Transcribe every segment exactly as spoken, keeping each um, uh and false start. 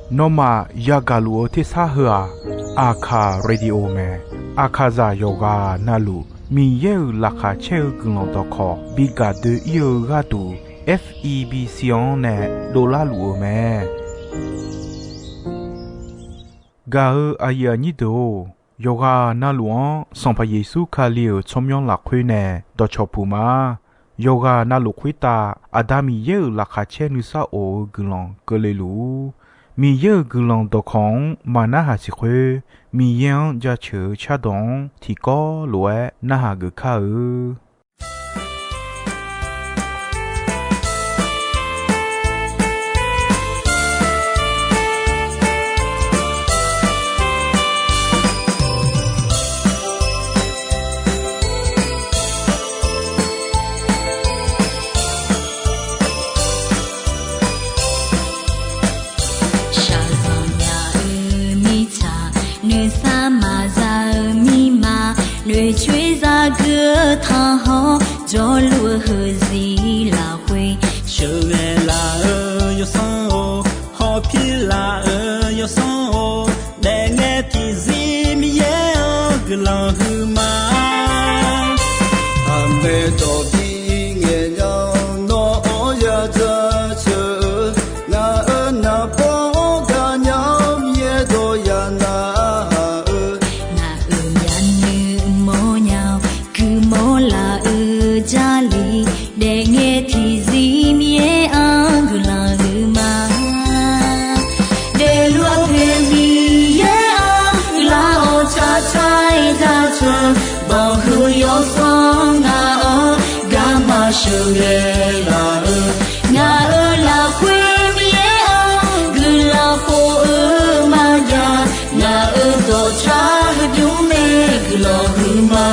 Nawmaf yagaq luf-eu tersar heu-aq, Aqkaq Radio mae. Aqkaqzaq yawqghaq navluf Miqyaer-euq laqkhaq caer-eu guiqlanq dawqkawq bi gaq doe-ir-eu gharduq, F E B C-anr nae dovlar luf-eu mae. Gaq-eu aqyuif aqnyir deuq-or, yawqghaq navluf-anr Sanqpaq Yeqsur Kali-euq tsawrmyanr lafkhoer nae dawqcawq puq ma. Yawqghaq navluf khoertav Aqda Miqyaer-euq laqkhaq caer nuisar of-eu guiqlanq keuvle luf-ur. Miqyaer-euq guiqlanq dawqkawq-anr maqnarhaq siq khoer, Miqyaer-anr jaceuq-eu cardawq-anr tiqkawv lof-aer narhaq geuf kar-eu. Shaqzanq nya-eu mirtsaq, noeqsar maqza-eu mirma, noeqcoer zagui-eu tanqhawr, jawrluf-eu heuziq lafkhoer, sheuqghae laf-eu yawsanr-or, hawpir laf-eu yawsanr-or, daefngae tiqzir Miqyaer-anr guiqlanq huiqma. Aqmaeq dawq bi ngaeq nya-awr nawr-anr ya jaceuq-eu, ngaq-euq naqbawr-anr gaqnya-awr Miqyaer dawq ya narhaq-eu, ngaq-euq myavnuiv mawrnya-awr guimawr laf-eu Jarlif, daefngae tiqzir Miqyaer-anr guiqlanq huiqma. Daefluf-eu poeq Miqyaer-anr guiqlanq-awr tsaqtsaq-aer jaceuq, banqhuiq yawsanr ngaq-anr garma sheuqghae laf-eu, ngaq-euq lafkhoer Miqyaer-anr guiqlanq khof-eu maqjav, ngaq-euq dawqtsaq heudmr nae guiqlanq huiqma.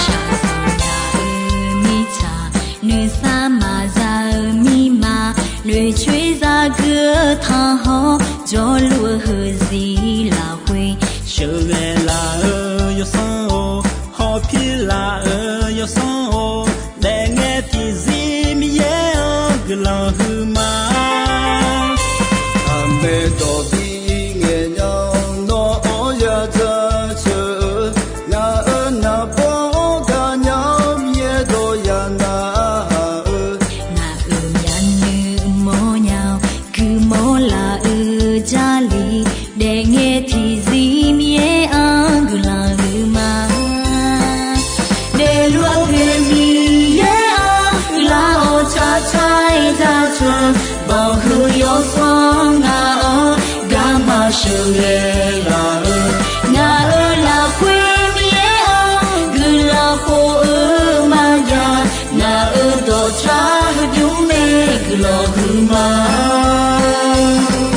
Shaqzanq nya-eu mirtsaq, noeqsar maqza-eu mirma, noeqcoer zagui-eu tanqhawr, jawrluf-eu heuziq lafkhoer, sheuqghae laf-eu yawsanr-or, hawpir laf-eu yawsanr-or, daefngae tiqzir Miqyaer-anr guiqlanq huiqma. Aqmaeq dawq bi ngaeq nya-awr nawr-anr ya jaceuq-eu, ngaq-euq naqbawr-anr gaqnya-awr Miqyaer dawq ya narhaq-eu, ngaq-euq myavnuiv mawrnya-awr guimawr laf-eu Jarlif, daefngae tiqzir Miqyaer-anr guiqlanq huiqma. Daefluf-eu poeq Miqyaer-anr guiqlanq-awr tsaqtsaq-aer jaceuq, banqhuiq yawsanr ngaq-anr garma sheuqghae laf-eu, ngaq-euq lafkhoer Miqyaer-anr guiqlanq khof-eu maqjav, ngaq-euq dawqtsaq heudmr nae guiqlanq huiqma.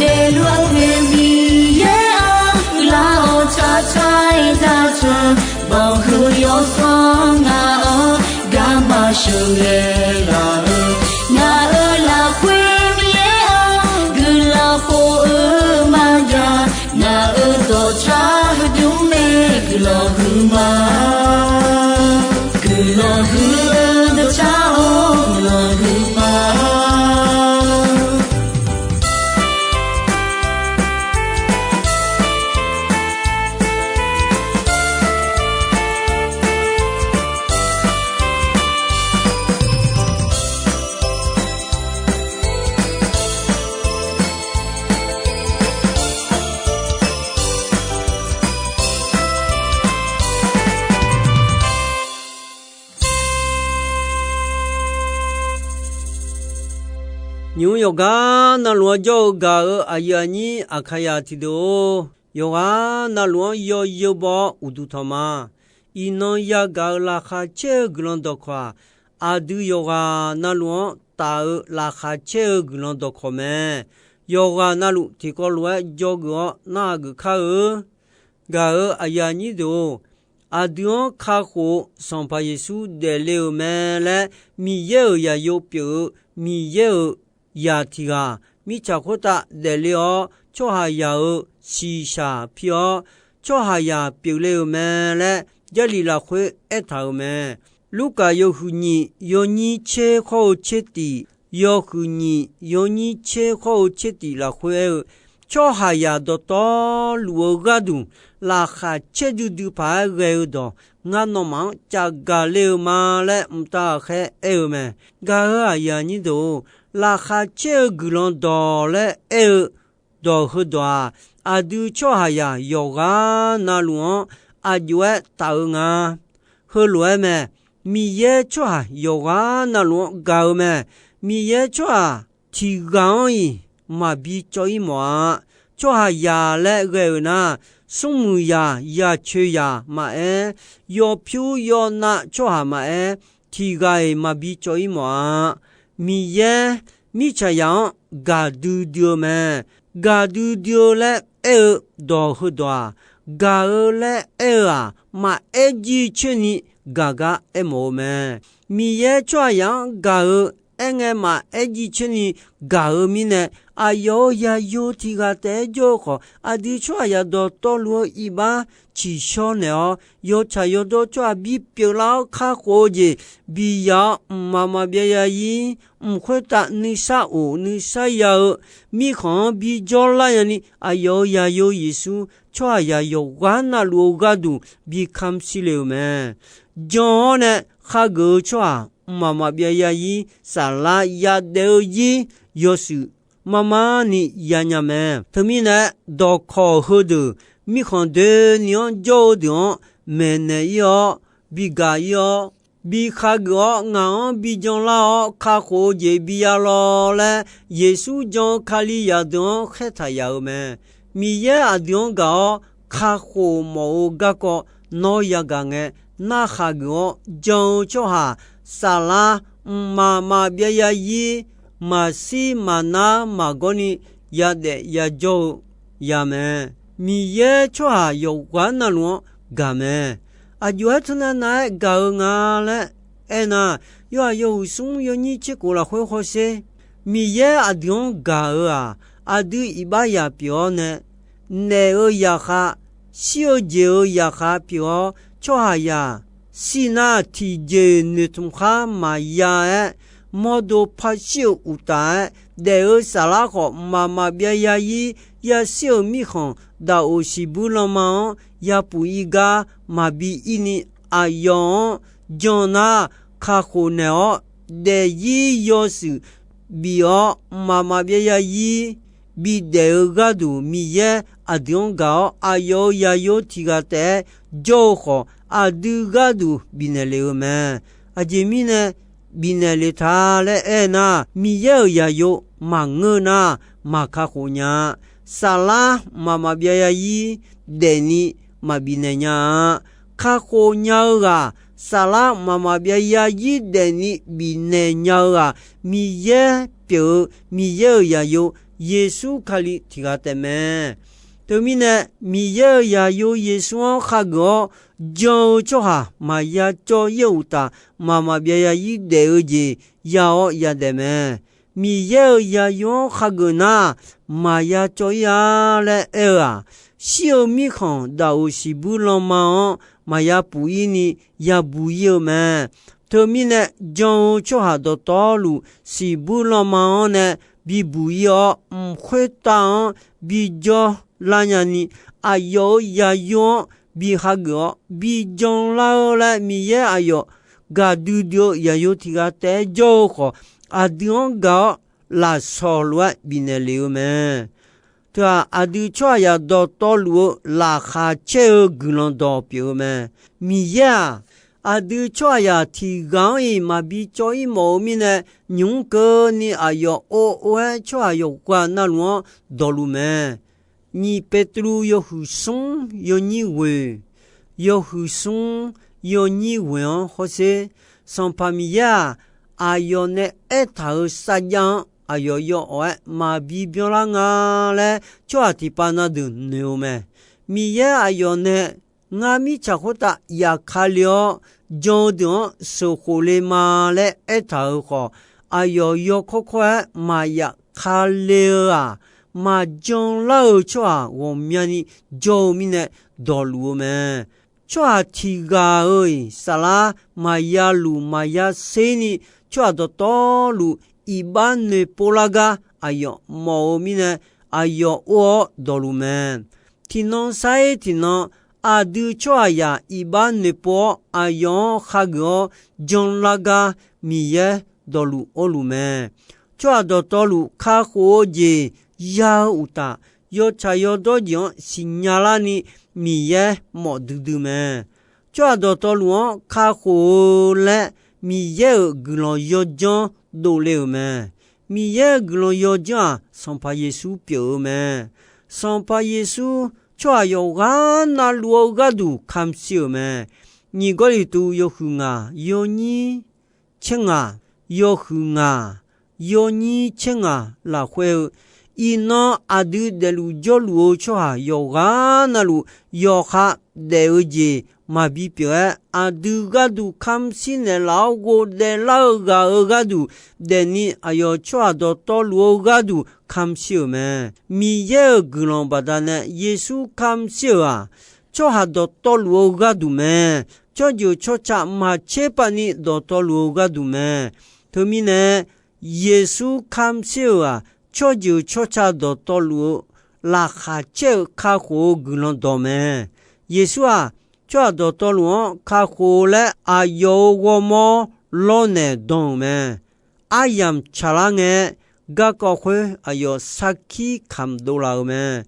Daefluf-eu poeq Miqyaer-anr guiqlanq-awr tsaqtsaq-aer jaceuq, banqhuiq yawsanr ngaq-anr garma sheuqghae laf-eu, ngaq-euq lafkhoer Miqyaer-anr guiqlanq khof-eu maqjav, ngaq-euq dawqtsaq heudmr nae guiqlanq huiqma. Guiqlanq huiq-eu dawqtsaq-or, guiqlanq huiqma. Nymq-mr yawqgar navluf-anr jawr-eu gaq-euq aqyuif aqnyir Aqkaqzaq tiqdeuq-or, yawqghaq navluf-anr yawzeu baw-awr uqduq tanq ma. Iqnan yagaq-euq laqkhaq caer-eu guiqlanq dawqkawq-aq, aqdui yawqghaq navluf-anr taf-eu laqkhaq caer-eu guiqlanq dawqkawq mae. Yawqghaq navluf tiqkawv lof-aer dzawgeuf-awr narhaq geuf kar-eu. Gaq-euq aqyuif aqnyir deuq-or, aqdui-anr kakhof-eu Sanqpaq Yeqsur daefle-euq mae laer, Miqyaer-euq zaqyo pyeuf-eu Miqyaer-euq zaq tiq ghaq mirtsaq khoertav daefle-awr, tsawrhaqzaq-euq shiqshaq pi-awr, tsawrhaqzaq pyeufle-euq mae laer, Jarlif lafkhoer aertaq-euq mae. Lurkaf yawhuiq nyiq yawnyir tser khawr-eu tser tif, yawhuiq nyiq yawnyir tser khawr-eu tser tif lafkhoer aer-eu, tsawrhaqzaq dawqtawvluf-eu gharduq laqkhaq caerdui dui paq-aer ghae-eu dawq, ngar nawmaf-anr cavgaq le-eu ma laer mqtav ghaqkhaer aer-eu mae. Gaq-euq aqyuif aqnyir deuq-or, laqkhaq caer-eu guiqlanq dawq laer aer-eu dawq heudawq-aq, aqdui tsawrhaqzaq yawqghaq navluf-anr aq jov-aer taf-eu nga. Heulof-aer mae. Miqyaer tsawrhaq yawqghaq navluf-anr gaq-eu mae. Miqyaer tsawrhaq tiq ghaq-anr-iq maqbi cawv-ir mawf-a. Tsawrhaqzaq laer ghae-euq nar, smrmuiq zaq, yaqcoeq zaq maqaer, yawpyur yawnav tsawrhaq maqaer, tiq ghaq-iq maqbi cawv-ir mawf-a. Miqyaer mirtsaqzaq-anr gaqdui dui-eu mae. Gaqdui dui-eu laer aer-eu dawq heudawq-aq, gaq-eu laer aer-eu-aq, maqaer jir coer ni gaq gar aermawf-eu mae. Miqyaer tsawrhaqzaq-anr gaq-eu aerngae maqaer jir coer ni gaq-eu mirnae, aqyawf-euq zaqyo tiq ghaq taef-aer jawr-eu khawf, aqdui tsawrhaqzaq dawqtawvluf-eu iqbax ciqshawr naeq-awr, yawtsaq yawdawr tsawrhaq bipyeuf lar-awr kakhof-eu jeq biyaq-awr, mqmaq maqbyav ya-ir, mq khoertav nuisar of nuisar ya-eu mirkhanq-anr bijawr lar nyani, aqyawf-euq zaqyo Yeqsur tsawrhaqzaq yawqghaq navluf-eu gharduq bi kamq shir le-euq mae. Jan-awr nae khageuf-eu tsawrhaq mqmaq maqbyav ya-ir, saflar yadaef-eu zir yawshuif marmar ni yanya mae. Teumirnae, dawqkawq heudeuq mirkhanq doeni-anr jawr-eu deuq-anr maeqnaeq-ir-awr, bigaq-ir-awr, bi khageuf-awr, ngaq-anr bi janlar-awr, kakhof-eu jeq bi ya lawr laer, Yeqsur jan-eu Kalizaq deuq-anr khaertaq yaf-euq mae. Miqyaer aqdui-anr gaq-awr kakhof mawf-eu garkawv nawr yagaq ngae, narhaq geuf-awr jan-eu tsawrhaq saflar mqmaq maqbyav ya-ir, maqshir maqnar maqgawr ni yadaef yajawr-eu ya mae. Miqyaer tsawrhaq yawqghaq navluf-anr gaq mae. Aqjox-aer teunav nav-aer gaq-eu nga laer aernar, yawhaq yawhuiq smr yawnyir tser khof lafkhoer hawsher. Miqyaer aqdui-anr gaq-eu-aq, aqdui iqbax zaq pyeuf-awr nae, naef-eu zaqkhav, shir-eu jeq-euq zaqkhav pyeuf-awr, tsawrhaqzaq shir nar tiqjeq noeqtmq khar maqya-aer, mawrdo par shir-euq uqtaf-aer, daef-eu saflar khawf mqmaq maqbyav ya-ir, yashir-euq mirkhanq daqoq siqbuir lanma-anr yapuq-ir gar maqbi ir ni, aqyawf-anr jan nar kakhof naeq-awr, daefzir yawshuif bif-awr mqmaq maqbyav ya-ir bidaef-eu gharduq, Miqyaer aqdui-anr gaq-awr aqyawf-euq zaqyo tiq ghaq taef-aer jawr-eu khawf, aqdui gharduq bifnaeq lef-eu mae. Aqjeq mirnae bifnaeq le ta laer aernar, Miqyaer-euq zaqyo maqngeur nar, maq kakhof nya-a. Saflar mqmaq maqbyav ya-ir daefni maqbifnaeq nya-a. Kakhof nya-eu ghaq, saflar mqmaq maqbyav ya-ir daefni bifnaeq nya-eu ghaq, Miqyaer pyeuf-eu Miqyaer-euq zaqyo Yeqsur Kali tiq ghaq taef mae. Teumirnae, Miqyaer-euq zaqyo Yeqsur-anr khageuf-awr jan-eu tsawrhaq maqya cawv-ir-eu uqtaf, mqmaq maqbyav ya-ir daef-eu jeq ya-awr yadaef mae. Miqyaer-euq zaqyo-anr khageuf nar, maqya cawv-ir-a laer aer-eu-aq, shir-eu mirkhanq daqoq siqbuir lanma-anr maqya puq-ir ni yabuq-ir-eu mae. Teumirnae, jan-eu tsawrhaq dawqtawvluf siqbuir lanma-anr nae bibuq-ir-awr, mq khoertav-anr bijawr lar nyani, aqyawf-euq zaqyo-anr bi hageuf-awr bijan lar-eu laer, Miqyaer aqyawf gaqdui dui-eu zaqyo tiq ghaq taef-aer jawr-eu khawf, aqdui-anr gaq-awr lafsawq lof-aer bifnaeq lef-eu mae. Teu-aq, aqdui tsawrhaqzaq dawqtawvluf-eu laqkhaq caer-eu guiqlanq dawq pyeuf-eu mae. Miqyaer-aq, aqdui tsawrhaqzaq tiq ghaq-anr-iq maqbi cawv-ir mawf-eu mirnae, nymq-mr keuvni aqyawf or or-aer tsawrhaq yawqghaq navluf-anr dawqluf mae. Nyiq Peqtruv yawhuiq smr yawnyir ghoeq, yawhuiq smr yawnyir ghoeq-anr hawsher. Sanqpaq Miqyaer-aq, aqyawf nae aertaq-euq sarjax-anr aqyawf yawawq-aer maqbi byanlar nga laer, tsawrhaq tiqpav na deuq noeq-eu mae. Miqyaer aqyawf nae Ngar mirtsaq khoertav yaf ka le-awr, jan-eu deuq-anr sheuqkhof le ma laer aertaq-euq khawf, aqyawf yawkawr kawr-aer maqyaf ka le-eu-aq, maqjan lar-eu tsawrhaq ghawqmyani jawr-eu mirnae dawqluf-eu mae. Tsawrhaq tiq ghaq-euq saflar maqya luf maqya sher ni, tsawrhaq dawqtawvluf iqbax noeqpov lar gar aqyawf mawf-eu mirnae, aqyawf or-awr dawqluf mae. Tiqnan sar-ir tiqnan, aqdui tsawrhaqzaq iqbax noeqpov-awr aqyawf-anr khageuf-awr janlar gar Miqyaer dawqluf or luf mae. Tsawrhaq dawqtawvluf kakhof-eu jeq ya-eu uqtaf, yawtsaq yawdawr jeq-anr siqnya larni Miqyaer mawf duidui mae. Tsawrhaq dawqtawvluf-anr kakhof-eu laer Miqyaer-euq guiqlanq yawdzanr dovle-euq mae. Miqyaer-euq guiqlanq yawdzanr-aq, Sanqpaq Yeqsur pyeuf-eu mae. Sanqpaq Yeqsur tsawrhaq yawqghaq navluf-eu gharduq kamq shir-euq mae. Nyiq Gawrliqtu yawhuiq ngaq yawnyir tser ngaq, yawhuiq ngaq yawnyir tser ngaq lafkhoer-eu, iqnan aqdui daefluf jawrluf-eu tsawrhaq yawqghaq navluf yawqha daef-eu jeq maqbi pyeuf-aer, aqdui gharduq kamq shir naeqlaf-awr ghofdaef lar-eu ghaq-euq gharduq daefni, aqyawf tsawrhaq dawqtawvluf-eu gharduq kamq shir-euq mae. Miqyaer-euq guiqlanq baqdanae Yeqsur kamq shir-euq-aq, tsawrhaq dawqtawvluf-eu gharduq mae. Tsawrjeuq tsawrca maqtser pavni dawqtawvluf-eu gharduq mae. Teumirnae, Yeqsur kamq shir-euq-aq, tsawrjeuq tsawrca dawqtawvluf-eu laqkhaq caer-eu kakhof-eu guiqlanq dawq mae. Yeqsur-aq, tsawrhaq dawqtawvluf-anr kakhof-eu laer aqyawf-euq ghawrmawr lawrnaeq dan-euq mae. Aryamq tsaqlar ngae-aer, garkawv khoer aqyawf sarkir kamq dovlaf-euq mae.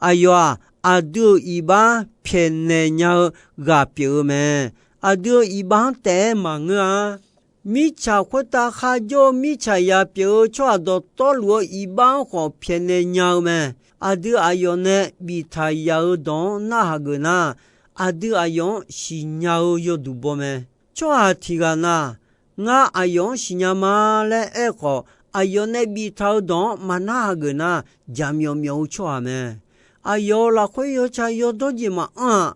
Aqyawf-aq, aqdui-euq iqbax pyaeqnaeq nya-eu ghaq pyeuf-eu mae. Aqdui-euq iqbax-anr taef-aer maqngeur-a. Mirtsaq khoertav kharjawr-eu mirtsaq ya pyeuf-eu tsawrhaq dawqtawvluf-eu iqbax-anr khawf pyaeqnaeq nya-eu mae. Aqdui aqyawf nae biftaq yaf-eu dawq-anr narhaq geuf nar, aqdui aqyawf-anr siqnya-eu yawduq baw mae. Tsawrhaq tiq ghaq na, ngar aqyawf-anr siqnya ma laer aerkhawf, aqyawf nae biftaq-eu dawq-anr maqnarhaq geuf nar, jaqmyawf myawf-eu tsawrhaq mae. Aqyawf-euq lafkhoer yawtsaq yawdawr jeq maqanr-aq.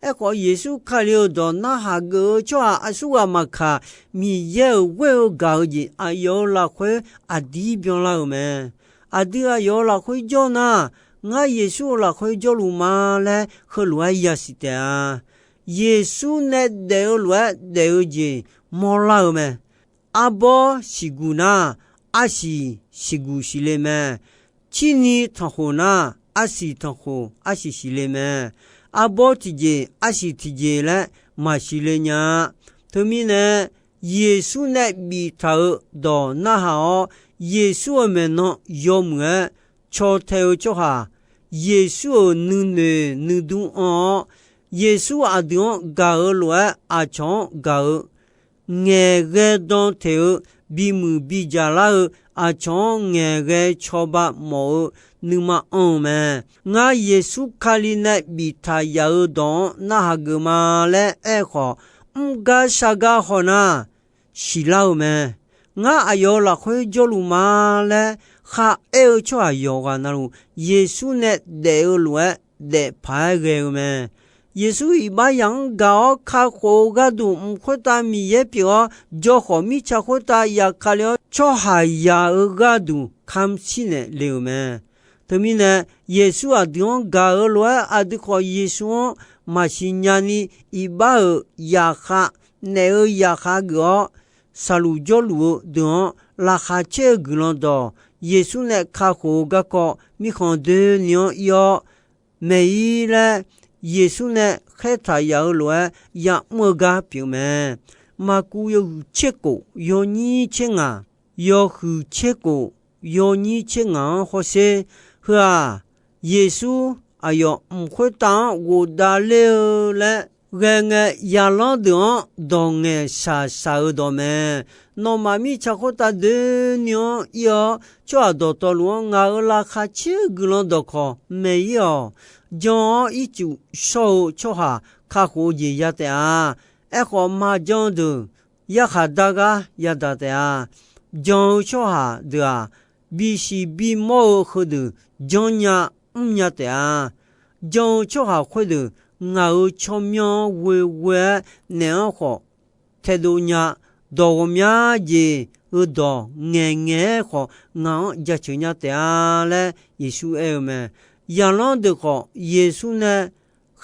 Aerkhawf, Yeqsur Kali-euq dawq narhaq geuf-eu tsawrhaq aqsurghaq maqkaq, Miqyaer-euq ghoer-eu gaq-eu jeq aqyawf-euq lafkhoer aqdir byanlar-euq mae. Aqdui aqyawf-euq lafkhoer jawr nar, ngar Yeqsur-euq lafkhoer jawrluf ma laer heulof-aer yasiq taef-a. Yeqsur nae daef-eu lof-aer daef-eu jeq mawrlar-eu mae. Arbawr siqguq nar, arsiq siqguq siqle mae. Cirni tanqkhof nar, arsiq tanqkhof arsiq siqle mae. Arbawr tiqjeq arsiq tiqjeq laer maqsiqle nya-a. Teumirnae, Yeqsur nae biftaq-eu dawq narhaq-awr, Yeqsur-euq maeqnan yawmuiq-aer caw tae-eu tsawrhaq, Yeqsur-euq nuinoeq nuidur anr-awr, Yeqsur aqdui-anr gaq-eu lof-aer aqcawq-anr gaq-eu, ngaeqghae dan teq-eu, bimuiq bidzaq lar-eu, aqcawq-anr ngaeqghae cawba mawf-eu nuima anr-eu mae. Ngar Yeqsur Kali nae biftaq yaf-eu dawq-anr narhaq geuf ma laer aerkhawf, mr gar shar gar haw nar, siqlar-eu mae. Ngar aqyawf-euq lafkhoer jawrluf ma laer kharaer-eu tsawrhaq yawqghaq navluf, Yeqsur nae daef-eu lof-aer daef paq-aer ghae-eu mae. Yeqsur iqbax yaq-anr gaq-awr kakhof-eu gharduq mq khoertav Miqyaer pyeuf-awr, jawr khawf mirtsaq khoertav yaf ka le-awr, tsawrhaq yaf-eu gharduq kamq shir naeq le-euq mae. Teumirnae, Yeqsur aqdui-anr gaq-eu lof-aer aqdui khawf Yeqsur-anr maqsiq nyani, iqbax-euq yaqkhav, naef-eu yaqkhav geuf-awr, saqluf jawrluf-eu deuq-anr laqkhaq caer-eu guiqlanq dawq, Yeqsur nae kakhof-eu garkawv mirkhanq doeni-anr ir-awr, maeq-ir laer Yeqsur nae khaertaq yaf-eu lof-aer ya'mr-eu gar pyeuf mae. Maqkuv yawhuiq tser khof yawnyir tser ngaq, yawhuiq tser khof yawnyir tser ngaq-anr hawsher. Heu-aq, Yeqsur aqyawf mq khoertav-anr ghofdav ler-eu laer ghae ngae, yaqlanr deuq-anr dawq ngaeqshaq shaq-eu dawq mae. Nawmaf mirtsaq khoertav doeni-anr ir-awr, tsawrhaq dawqtawvluf-anr ngaq-euq laqkhaq caer-eu guiqlanq dawqkawq maeq-ir-awq. Jan-awr ircuf shawr-eu tsawrhaq kakhof-eu jeq ya taef-a. Aerkhawf, maqjan deuq yarkhaq dar gar yadaq taef-a. Jan-eu tsawrhaq deuq-aq, bisiq bimawr-eu heudeuq janrnya mrnya taef-a. Jan-eu tsawrhaq khoerdeuq ngaq-euq tsawrmyanr ghoeghoe-aer naeq-anr khawf taedov nya. Dawq ghawqmya jeq-eu dawq ngaeqngaeq-aer khawf, ngaq-anr jaceuq nya taef-a laer Yeqsur aer-eu mae. Zaqlanr deuq khawf, Yeqsur nae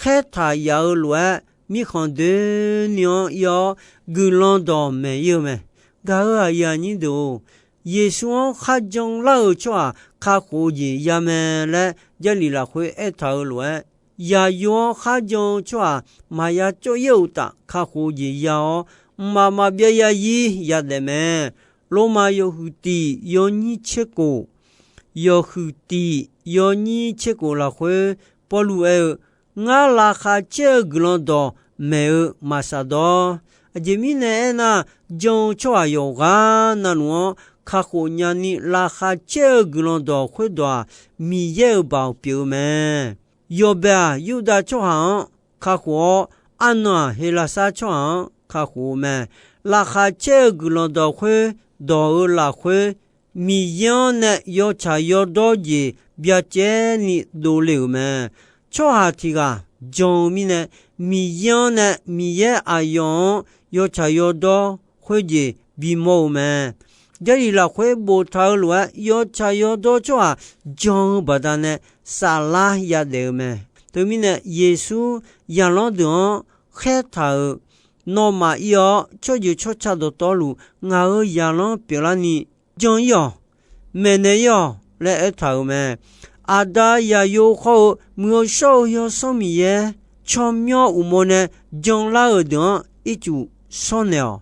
khaertaq yaf-eu lof-aer, mirkhanq doeni-anr ir-awr, guiqlanq dawq maeq ir-eu mae. Gaq-euq aqyuif aqnyir deuq-or, Yeqsur-anr kharjan lar-euq tsawrhaq kakhof-eu jeq ya mae laer Jarlif lafkhoer aertaq-eu lof-aer, yaqyo-anr kharjan-eu tsawrhaq maqya cawv-ir-euq uqtaf kakhof-eu jeq ya-awr, mqmaq maqbyav zarzir yadaef mae. Lormav yawhuiq tiq yawnyir tser khof, yawhuiq tiq yawnyir tser khof lafkhoer Pawrluv aer-eu, Ngar laqkhaq caer-eu guiqlanq dawq maeq-eu maqsaq dawr. Aqjeq mirnae aernar, jan-eu tsawrhaq yawqghaq navluf-anr kakhof nyani laqkhaq caer-eu guiqlanq dawq khoerdawq-aq, Miqyaer-euq baoq pyeuf-eu mae. Yawbae-aq, Yurdav tsawrhaq-anr kakhof-awr, arnan-aq, Heqlaqsar tsawrhaq-anr kakhof-eu mae. Laqkhaq caer-eu guiqlanq dawq khoerdawq-eu lafkhoer, Miqyaer-anr nae yawtsaq yawdawr jeq byacaevni dovle-euq mae. Tsawrhaq tiq ghaq jan-eu mirnae, Miqyaer-anr nae Miqyaer aqyawf-anr yawtsaq yawdawr khoerjeq bimawr-eu mae. Jarlif lafkhoer boftaq-eu lof-aer, yawtsaq yawdawr tsawrhaq jan-eu baqdanae saflar yadaef-eu mae. Teumirnae, Yeqsur zaqlanr deuq-anr khaertaq-euq, Nawmaf ir-awr, tsawrjeuq tsawrca dawqtawvluf ngaq-euq zaqlanr pyeuflarni jan-ir-awq, maeqnaeq-ir-awq laer aertaq-euq mae. Aqda, Zaqyo khawr-eu Muiq-eu shawr-eu Yawsanr Miqyaer tsawrmyanr uqmov nae janlar-euq deuq-anr ircuf shawrnaeq-awq.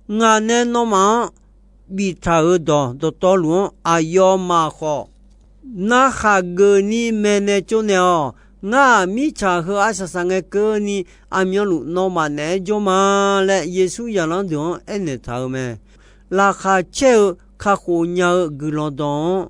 Ngaq nae nawmaf-anr biftaq-euq dawq dawqtawvluf-anr aqyawfmaf khawf narhaq geufni maeqnaeq tsovnaeq-awq. Ngar-aq, mirtsaq heu arsaq saq ngae keuvni aqmyanluf nawmaf naeq-aer jawr ma laer Yeqsur zaqlanr deuq-anr aernaeq taq-euq mae. Laqkhaq caer-eu kakhof nya-eu guiqlanq dawq-anr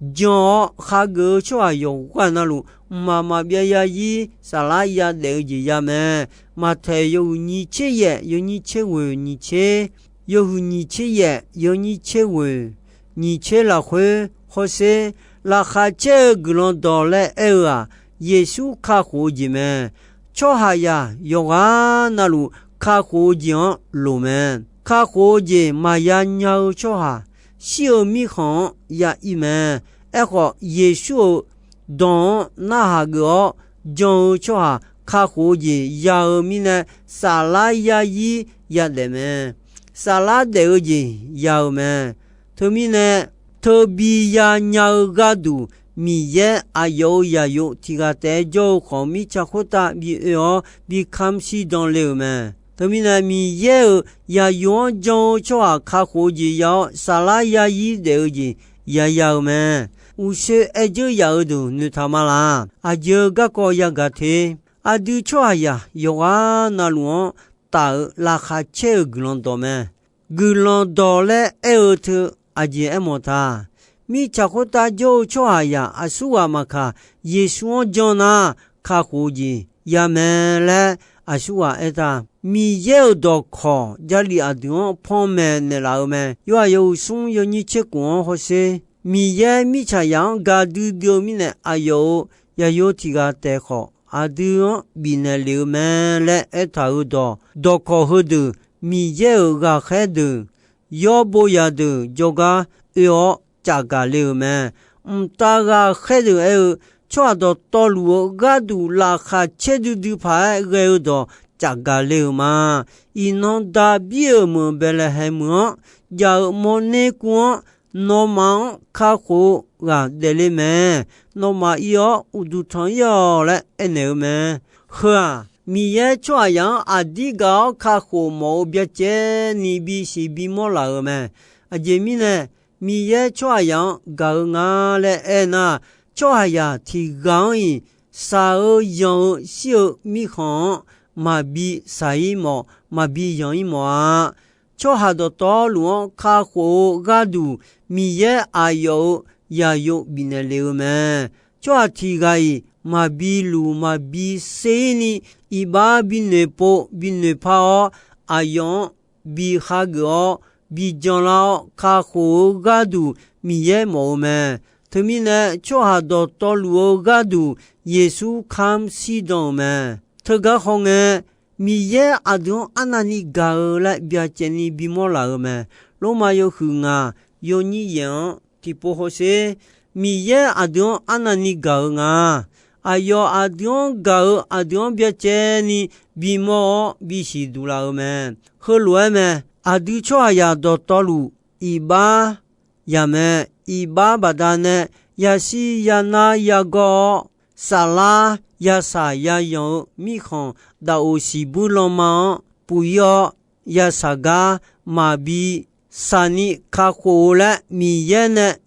jan-awr khageuf-eu tsawrhaq yawqghaq navluf, mqmaq maqbyav zarzir saflar yadaef-eu jeq ya mae. Maqtaeq yawhuiq nyiq tser yaef yawnyir tser ghoeq nyiq tser, yawhuiq nyiq tser yaef yawnyir tser ghoeq nyiq tser lafkhoer hawsher, laqkhaq caer-eu guiqlanq dawq laer aer-eu-aq, Yeqsur kakhof-eu jeq mae. Tsawrhaqzaq yawqghaq navluf kakhof-eu jeq-anr loq mae. Kakhof-eu jeq maqya nya-eu tsawrhaq, shir-eu mirkhanq-anr ya ir mae. Aerkhawf, Yeqsur-euq dawq-anr narhaq geuf-awr jan-eu tsawrhaq kakhof-eu jeq ya-eu mirnae, saflar zarzir yadaef mae. Saflar daef-eu jeq ya-eu mae. Teumirnae, teubi ya nya-eu gharduq, Miqyaer aqyawf-euq zaqyo tiq ghaq taef-aer jawr-eu khawf, mirtsaq khoertav bi oe-awr bi kamq shirdan le-euq mae. Teumirnae, Miqyaer-euq zaqyo-anr jan-eu tsawrhaq kakhof-eu jeq ya-awr, saflar zarzir daef-eu jeq yaya-eu mae. Uqshoe aer dzeur yaf-eu deuq noeqtaq ma laq. Aqjeq-eu garkawv yagaq te. Aqdui tsawrhaqzaq yawqghaq navluf-anr taf-euq laqkhaq caer-eu guiqlanq dawq mae. Guiqlanq dawq laer aer-eu teu aqjeq aermawf ta. Mirtsaq khoertav jawr-eu tsawrhaqzaq aqsurghaq maqkaq, Yeqsur-anr jan nar kakhof-eu jeq ya mae laer aqsurghaq aertaq. Miqyaer-euq dawqkawq Jarlif aqdui-anr panmaeq naeqlaf-eu mae. Yorhaq yawhuiq smr yawnyir tser khof-anr hawsher, Miqyaer mirtsaqzaq-anr gaqdui dui-eu mirnae, aqyawf-euq zaqyo tiq ghaq taef khawf, aqdui-anr bifnaeq lef-eu mae laer aertaq-euq dawq, dawqkawq heudeuq, Miqyaer-euq ghaqkhaer deuq, yawr bo zaqdeuq jawrgar oe-awr cafgaq le-euq mae. Mqtav ghaqkhaer deuq aer-eu, tsawrhaq dawqtawvluf-eu gharduq laqkhaq caer duidui paq-aer ghae-eu dawq cafgaq le-euq ma. Iqnan Daqbir-euq meuq Baeqlaeqhaeq meuq-anr jav-eu mawrner kuv-anr, nawmaf-anr kakhof-eu ghaq daefle mae. Nawmaf ir-awr uqduq tanq-ir-awq laer aernaeq-eu mae. Heu-aq, Miqyaer tsawrhaqzaq-anr aqdir gaq-awr kakhof mawf-eu byacaevni bisiq bimawr laf-euq mae. Aqjeq mirnae, Miqyaer tsawrhaqzaq-anr gaq-eu nga laer aernar, tsawrhaqzaq tiq ghaq-anr-iq shaq-eu yanq-eu shir-eu mirkhanq-anr maqbi shaq-ir mawf, maqbi yanq-ir mawf-a. Tsawrhaq dawqtawvluf-anr kakhof-eu gharduq, Miqyaer aqyawf-euq zaqyo bifnaeq lef-eu mae. Tsawrhaq tiq ghaq-iq maqbi luq maqbi ser-ir ni, iqbax binoeq pov binoeq par-awr, aqyawf-anr bi hageuf-awr, bi janlar-awr kakhof-eu gharduq Miqyaer mawf-eu mae. Teumirnae, tsawrhaq dawqtawvluf-eu gharduq Yeqsur kamq shirdan-euq mae. Teugar hawngae, Miqyaer aqdui-anr arnavni gaq-eu laer byacaevni bimawr laf-eu mae. Lormav yawhuiq ngaq yawnyir yaef-anr tiqpov hawsher. Miqyaer aqdui-anr arnavni gaq-eu nga. Aqyawf aqdui-anr gaq-eu aqdui-anr byacaevni bimawr-awr bisiq duq laf-eu mae. Heulof-aer mae. Aqdui tsawrhaqzaq dawqtawvluf iqbax yaq mae. Iqbax baqdanae yashir yanar yagawr-awr, saflar yasaq yayanq-eu mirkhanq daqoq siqbuir lanma-anr puq-ir-awr, yasaq gar maqbi saqni kakhof-eu laer Miqyaer nae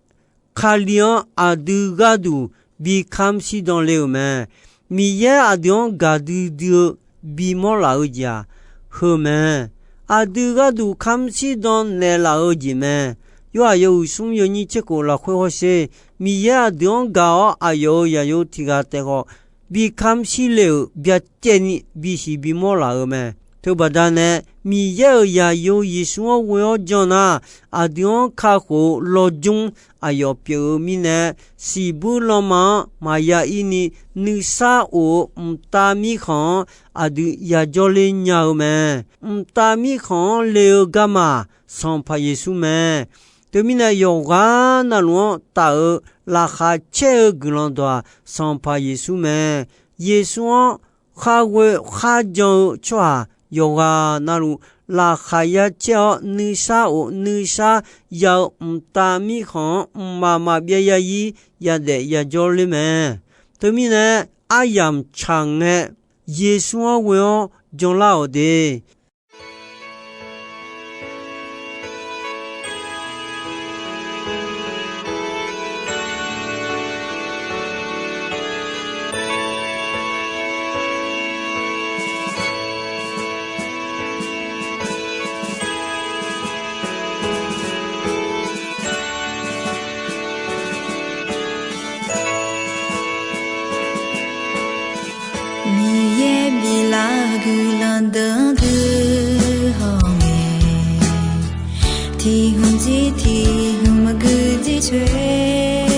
Kali-anr aqdui gharduq bi kamr shirdan le-euq mae. Miqyaer aqdui-anr gaqdui dui-eu bimawr laf-eu jeq-aq heu mae. Aqdui gharduq kamr shirdan naeqlaf-eu jeq mae. Yorhaq yawhuiq smr yawnyir tserkhof lafkhoer hawsher. Miqyaer aqdui-anr gaq-awr aqyawf-euq yaqyo tiq ghaq taef khawf bi kamr shir le-euq byacaevni bisiq bimawr laf-eu mae. Teubaqdanae Miqyaer-euq yaqyo Yeqsur-anr ghoe-awr jan nar, aqdui-anr kakhof-eu lawjmr aqyawf pyeuf-eu mirnae, siqbuir lanma-anr maqya ir ni nuisar of-eu mqtav mirkhanq-anr aqdui yajawr ler nya-eu mae. Mqtav mirkhanq-anr le-eu garma Sanqpaq Yeqsur mae. Teumirnae yawqghaq navluf-anr taf-eu laqkhaq caer-eu guiqlanq dawq-aq Sanqpaq Yeqsur mae. Yeqsur-anr khar ghoe khar jan-eu tsawrhaq yawqghaq navluf laqkhaq ya caer-awr nuisar of nuisar ya-eu mqtav mirkhanq-anr mqmaq maqbyav yazir yadaef yajawr ler mae. Teumirnae aryamq tsaq ngae Yeqsur-anr ghoe-awr janlar-awq de. Miqyaer biflaf-eu guiqlanq deuq-anr dui hawngae, tiq hmq jir tiq hmq maqgui jircoer,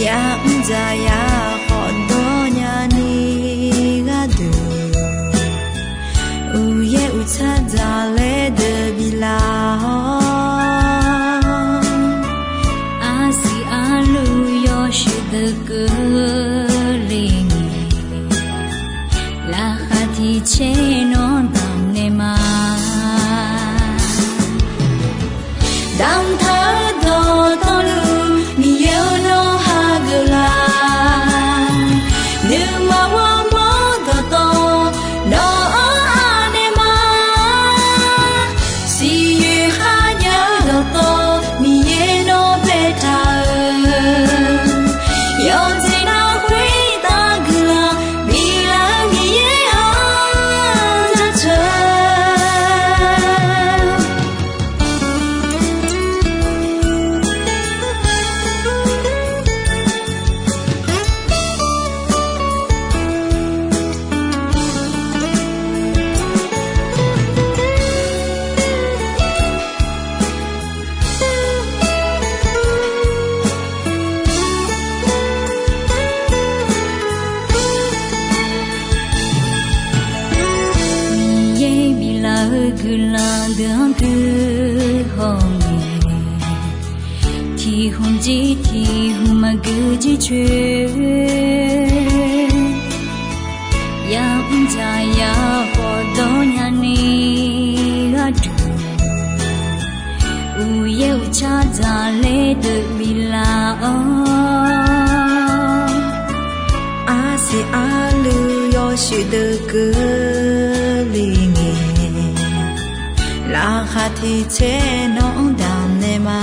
ya'mr dzaq ya khawfdawr nyani gharduq, uqyaer uqtsar dzaqlaer deuq biflaf-awr, arsiq arluv yawshuif deuq keuvle ngae, laqkhaq tiq caer nawr damq naeq ma. Damq taq-eu dawqtawvluf Miqyaer-or nawr hageuf la. Nuima ghawrmawr dawqtawv nawq-anr anaeq ma. Siqyoeq kharjav-eu dawqtawv Miqyaer nawr baetaq-euq, yawqjeq nar khoertav guiqlanq biflaf-eu Miqyaer-anr jaceuq. Miqyaer biflaf-eu guiqlanq deuq-anr dui hawngae, tiq hmq jir tiq hmq maqgui jircoer, ya'mr dzaq ya khawfdawr nyani gharduq, uqyaer uqtsar dzaqlaer deuq biflaf-awr, arsiq arluv yawshuif deuq keuvle ngae, laqkhaq tiq caer nawq-anr damq naeq ma.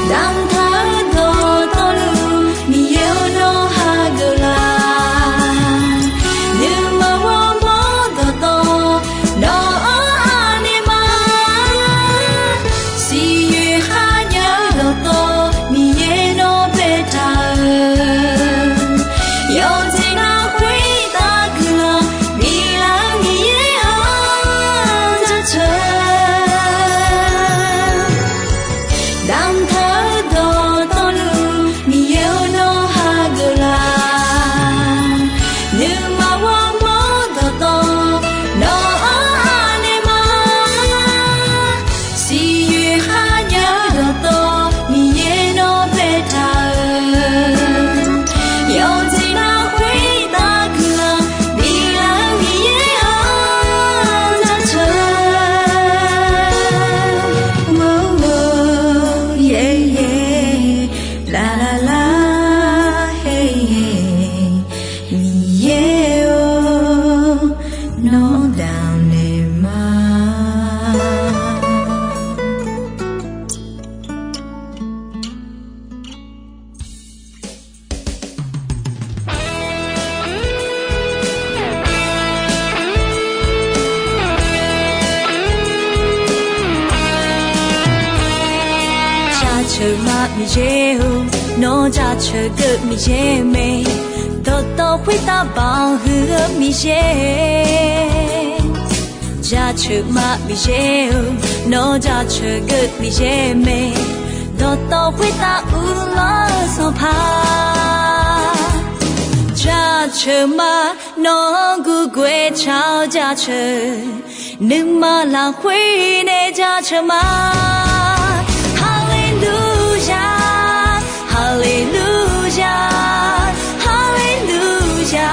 Damq taq-eu dawqtawvluf Miqyaer-or nawr hageuf la. Nuima ghawrmawr dawqtawv nawq-anr anaeq ma. Siqyoeq kharjav-eu dawqtawv Miqyaer nawr baetaq-euq, yawqjeq nar khoertav guiqlanq biflaf-eu Miqyaer-anr jaceuq. Jaceuq ma Miqyaer-or, nawr jaceuq geuv Miqyaer mae, dawqtawv khoertav banq huiq-eu Miqyaer. Jaceuq ma Miqyaer-or, nawr jaceuq geuv Miqyaer mae, dawqtawv khoertav uvlanr-eu Sanqpaq. Jaceuq ma, nawq-anr gurguaev tsaq-awr jaceuq, nuima lafkhoer nae jaceuq ma. Haleluya, haleluya, haleluya.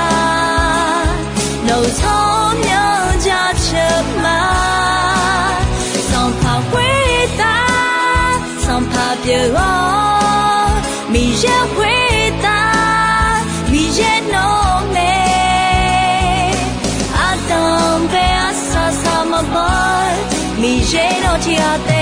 Nawq-euq tsawrmyanr jaceuq ma. Sanqpaq khoertav, Sanqpaq pyeuf-awr, Miqyaer khoertav, Miqyaer nawr mae. Ardanq bae arsaq saq maqbaw, Miqyaer nawr tiq ghaq taef.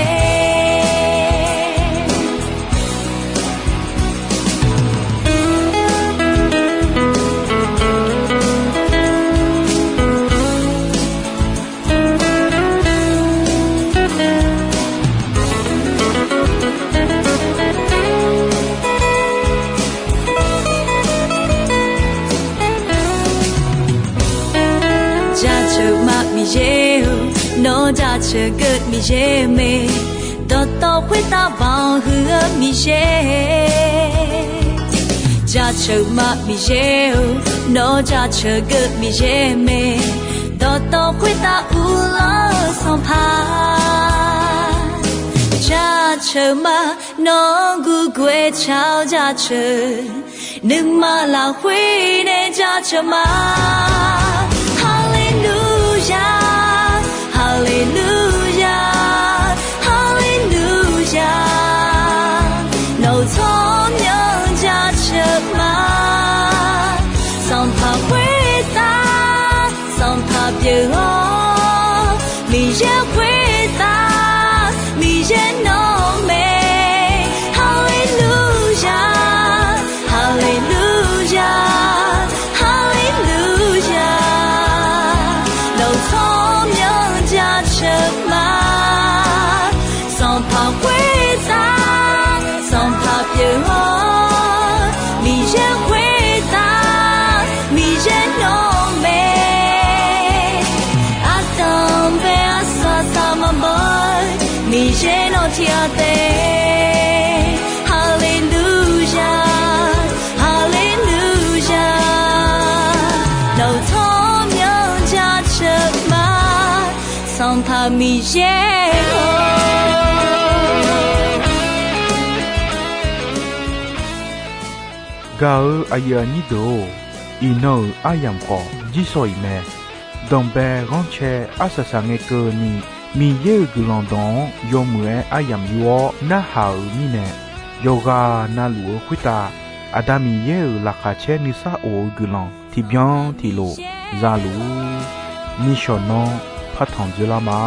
Jaceuq ma Miqyaer-or, nawr jaceuq geuv Miqyaer mae, dawqtawv khoertav banq huiq-eu Miqyaer. Jaceuq ma Miqyaer-or, nawr jaceuq geuv Miqyaer mae, dawqtawv khoertav uvlanr-eu Sanqpaq. Jaceuq ma, nawq-anr gurguaev tsaq-awr jaceuq, nuima lafkhoer nae jaceuq ma. Haleluya, haleluya, haleluya. Nawq-euq tsawrmyanr jaceuq ma. Sanqpaq khoertav, Sanqpaq pyeuf-awr, Miqyaer khoertav, Miqyaer nawr mae. Haleluya, haleluya, haleluya. Nawq-euq tsawrmyanr jaceuq ma. Sanqpaq khoertav, Sanqpaq pyeuf-awr, Miqyaer khoertav, Miqyaer nawr mae. Ardanq bae arsaq saq maqbaw, Miqyaer nawr tiq ghaq taef. Haleluya, haleluya. Nawq-euq tsawrmyanr jaceuq ma. Sanqpaq Miqyaer-or. Gaq-eu aqyuif aqnyir deuq-or, iqnan-euq aryamq khawf jirsawq iq mae. Danqbae ghanrcae arsaq saq ngae keuvni, Miqyaer-euq guiqlanq dawq-anr yawmuiq-aer aryamq yur-awr narhaq-euq mirnae, yawqghaq na luf-eu khoertav Aqda Miqyaer-euq laqkhaq caer nuisar of-eu guiqlanq tiqbyan tiqlof za luf-ur. Nishawq nanr partanq dzoerlar ma.